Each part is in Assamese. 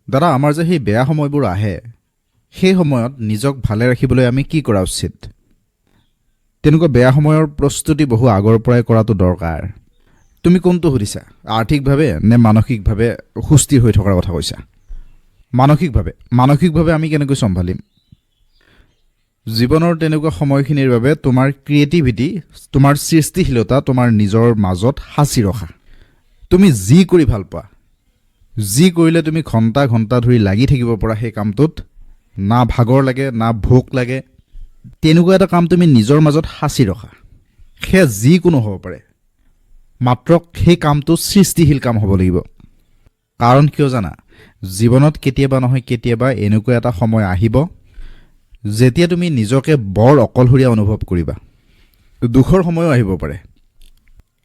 দাদা, আমাৰ যে সেই বেয়া সময়বোৰ আহে, সেই সময়ত নিজক ভালে ৰাখিবলৈ আমি কি কৰা উচিত? তেনেকুৱা বেয়া সময়ৰ প্ৰস্তুতি বহু আগৰ পৰাই কৰাটো দৰকাৰ। তুমি কোনটো সুধিছা, আৰ্থিকভাৱে নে মানসিকভাৱে সুস্থিৰ হৈ থকাৰ কথা কৈছা? মানসিকভাৱে আমি কেনেকৈ চম্ভালিম জীৱনৰ তেনেকুৱা সময়খিনিৰ বাবে তোমাৰ ক্ৰিয়েটিভিটি, তোমাৰ সৃষ্টিশীলতা তোমাৰ নিজৰ মাজত সাঁচি ৰখা। তুমি যি কৰি ভাল পোৱা, যি কৰিলে তুমি ঘণ্টা ঘণ্টা ধৰি লাগি থাকিব পৰা, সেই কামটোত না ভাগৰ লাগে না ভোক লাগে, তেনেকুৱা এটা কাম তুমি নিজৰ মাজত সাঁচি ৰখা। সেয়া যিকোনো হ'ব পাৰে, মাত্ৰ সেই কামটো সৃষ্টিশীল কাম হ'ব লাগিব। কাৰণ কিয় জানা? জীৱনত কেতিয়াবা নহয় কেতিয়াবা এনেকুৱা এটা সময় আহিব যেতিয়া তুমি নিজকে বৰ অকলশৰীয়া অনুভৱ কৰিবা। দুখৰ সময়ো আহিব পাৰে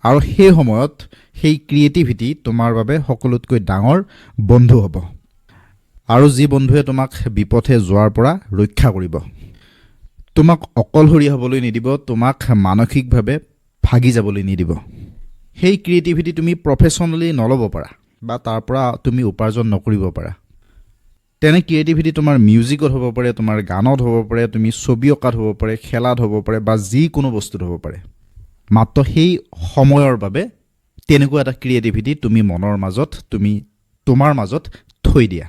আৰু সেই সময়ত সেই ক্ৰিয়েটিভিটি তোমাৰ বাবে সকলোতকৈ ডাঙৰ বন্ধু হ'ব আৰু যি বন্ধুৱে তোমাক বিপথে যোৱাৰ পৰা ৰক্ষা কৰিব, তোমাক অকলশৰীয়া হ'বলৈ নিদিব, তোমাক মানসিকভাৱে ভাগি যাবলৈ নিদিব। সেই ক্ৰিয়েটিভিটি তুমি প্ৰফেচনেলি নল'ব পাৰা বা তাৰ পৰা তুমি উপাৰ্জন নকৰিব পাৰা। তেনে ক্ৰিয়েটিভিটি তোমাৰ মিউজিকত হ'ব পাৰে, তোমাৰ গানত হ'ব পাৰে, তুমি ছবি অঁকাত হ'ব পাৰে, খেলাত হ'ব পাৰে বা যিকোনো বস্তুত হ'ব পাৰে। মাত্ৰ সেই সময়ৰ বাবে তেনেকুৱা এটা ক্ৰিয়েটিভিটি তুমি মনৰ মাজত, তুমি তোমাৰ মাজত থৈ দিয়া।